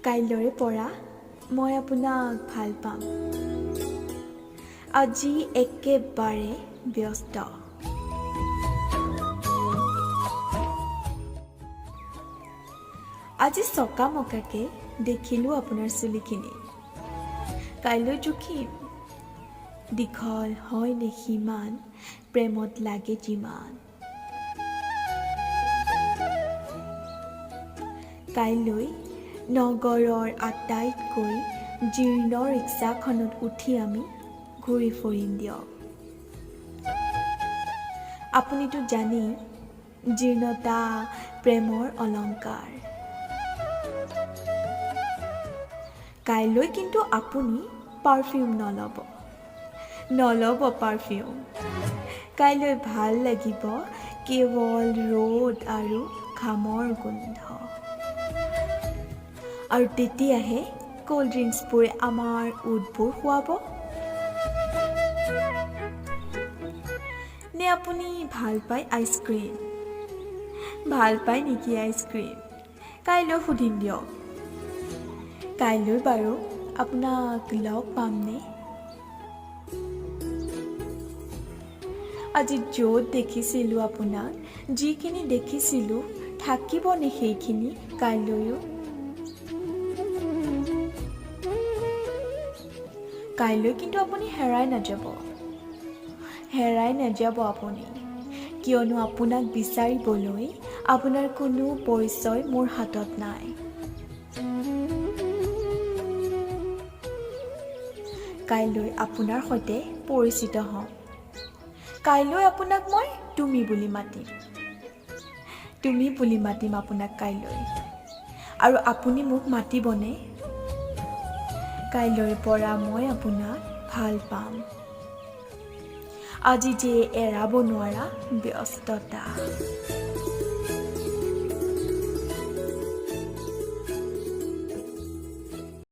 কাইলৈৰ পৰা মই আপোনাক ভাল পাম। আজি একেবাৰে ব্যস্ত। আজি চকামকাকে দেখিলোঁ আপোনাৰ চুলিখিনি। কাইলৈ জুখিম, দীঘল হয়নে সিমান, প্ৰেমত লাগে যিমান। কাইলৈ নগৰৰ আটাইতকৈ জীৰ্ণ ৰিক্সাখনত উঠি আমি ঘূৰি ফুৰিম দিয়ক। আপুনিতো জানেই জীৰ্ণতা প্ৰেমৰ অলংকাৰ। কাইলৈ কিন্তু আপুনি পাৰফিউম নল'ব, নল'ব পাৰফিউম। কাইলৈ ভাল লাগিব কেৱল ৰ'দ আৰু ঘামৰ গোন্ধ। আৰু তেতিয়াহে ক'ল্ড ড্ৰিংকছবোৰে আমাৰ ওঁঠবোৰ খুৱাব। নে আপুনি ভাল পায় আইচক্ৰীম? ভাল পায় নেকি আইচক্ৰীম? কাইলৈ সুধিম দিয়ক। কাইলৈ বাৰু আপোনাক লগ পামনে? আজি য'ত দেখিছিলোঁ আপোনাক, যিখিনি দেখিছিলোঁ, থাকিবনে সেইখিনি কাইলৈও? কাইলৈ কিন্তু আপুনি হেৰাই নাযাব, হেৰাই নাযাব আপুনি। কিয়নো আপোনাক বিচাৰিবলৈ আপোনাৰ কোনো পৰিচয় মোৰ হাতত নাই। কাইলৈ আপোনাৰ সৈতে পৰিচিত হ'ম। কাইলৈ আপোনাক মই তুমি বুলি মাতিম, তুমি বুলি মাতিম আপোনাক কাইলৈ। আৰু আপুনি মোক মাতিবনে? কাইলৈৰ পৰা মই আপোনাক ভাল পাম। আজি যে এৰাব নোৱাৰা ব্যস্ততা।